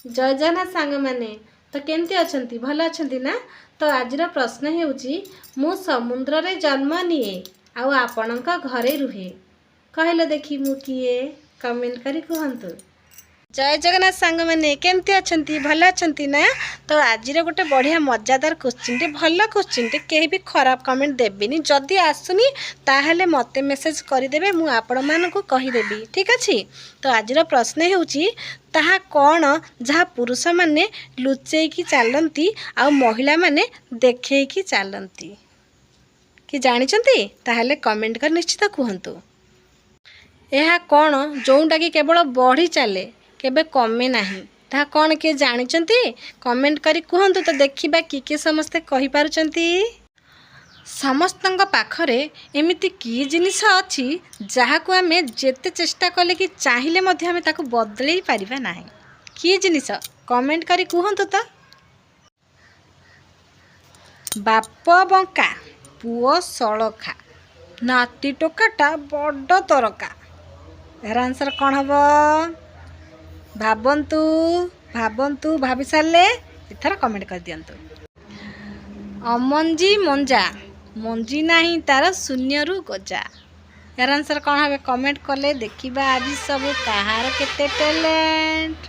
ଜୟ ଜଗନ୍ନାଥ ସାଙ୍ଗମାନେ। ତ କେମିତି ଅଛନ୍ତି? ଭଲ ଅଛନ୍ତି ନା? ତ ଆଜିର ପ୍ରଶ୍ନ ହେଉଛି, ମୁଁ ସମୁଦ୍ରରେ ଜନ୍ମ ନିଏ ଆଉ ଆପଣଙ୍କ ଘରେ ରୁହେ। କହିଲ ଦେଖି ମୁଁ କିଏ? କମେଣ୍ଟ କରି କୁହନ୍ତୁ। ଜୟ ଜଗନ୍ନାଥ ସାଙ୍ଗମାନେ, କେମିତି ଅଛନ୍ତି? ଭଲ ଅଛନ୍ତି ନା? ତ ଆଜିର ଗୋଟେ ବଢ଼ିଆ ମଜାଦାର କୋଶ୍ଚିନ୍ଟେ, ଭଲ କୋଶ୍ଚିନ୍ଟେ। କେହି ବି ଖରାପ କମେଣ୍ଟ ଦେବେନି। ଯଦି ଆସୁନି, ତାହେଲେ ମୋତେ ମେସେଜ୍ କରିଦେବେ, ମୁଁ ଆପଣମାନଙ୍କୁ କହିଦେବି। ଠିକ୍ ଅଛି? ତ ଆଜିର ପ୍ରଶ୍ନ ହେଉଛି, ତାହା କ'ଣ ଯାହା ପୁରୁଷମାନେ ଲୁଚେଇକି ଚାଲନ୍ତି ଆଉ ମହିଳାମାନେ ଦେଖେଇକି ଚାଲନ୍ତି? କି ଜାଣିଛନ୍ତି? ତାହେଲେ କମେଣ୍ଟ କରି ନିଶ୍ଚିତ କୁହନ୍ତୁ। ଏହା କ'ଣ ଯେଉଁଟାକି କେବଳ ବଢ଼ି ଚାଲେ, କେବେ କମେ ନାହିଁ? ତାହା କ'ଣ, କିଏ ଜାଣିଛନ୍ତି? କମେଣ୍ଟ କରି କୁହନ୍ତୁ। ତ ଦେଖିବା କିଏ କିଏ ସମସ୍ତେ କହିପାରୁଛନ୍ତି। ସମସ୍ତଙ୍କ ପାଖରେ ଏମିତି କି ଜିନିଷ ଅଛି, ଯାହାକୁ ଆମେ ଯେତେ ଚେଷ୍ଟା କଲେ କି ଚାହିଁଲେ ମଧ୍ୟ ଆମେ ତାକୁ ବଦଳେଇ ପାରିବା ନାହିଁ? କି ଜିନିଷ? କମେଣ୍ଟ କରି କୁହନ୍ତୁ ତ। ବାପ ବଙ୍କା, ପୁଅ ସଳଖା, ନାତି ଟୋକାଟା ବଡ଼ ତରକା। ଏହାର ଆନ୍ସର୍ କ'ଣ ହେବ? ଭାବନ୍ତୁ, ଭାବନ୍ତୁ। ଭାବି ସାରିଲେ ଏଥର କମେଣ୍ଟ କରିଦିଅନ୍ତୁ। ଅମଞ୍ଜି ମଞ୍ଜା, ମଞ୍ଜି ନାହିଁ ତାର, ଶୂନ୍ୟରୁ ଗଜା। ଏହାର ଆନ୍ସର୍ କ'ଣ ହେବ? କମେଣ୍ଟ କଲେ ଦେଖିବା ଆଜି ସବୁ କାହାର କେତେ ଟ୍ୟାଲେଣ୍ଟ।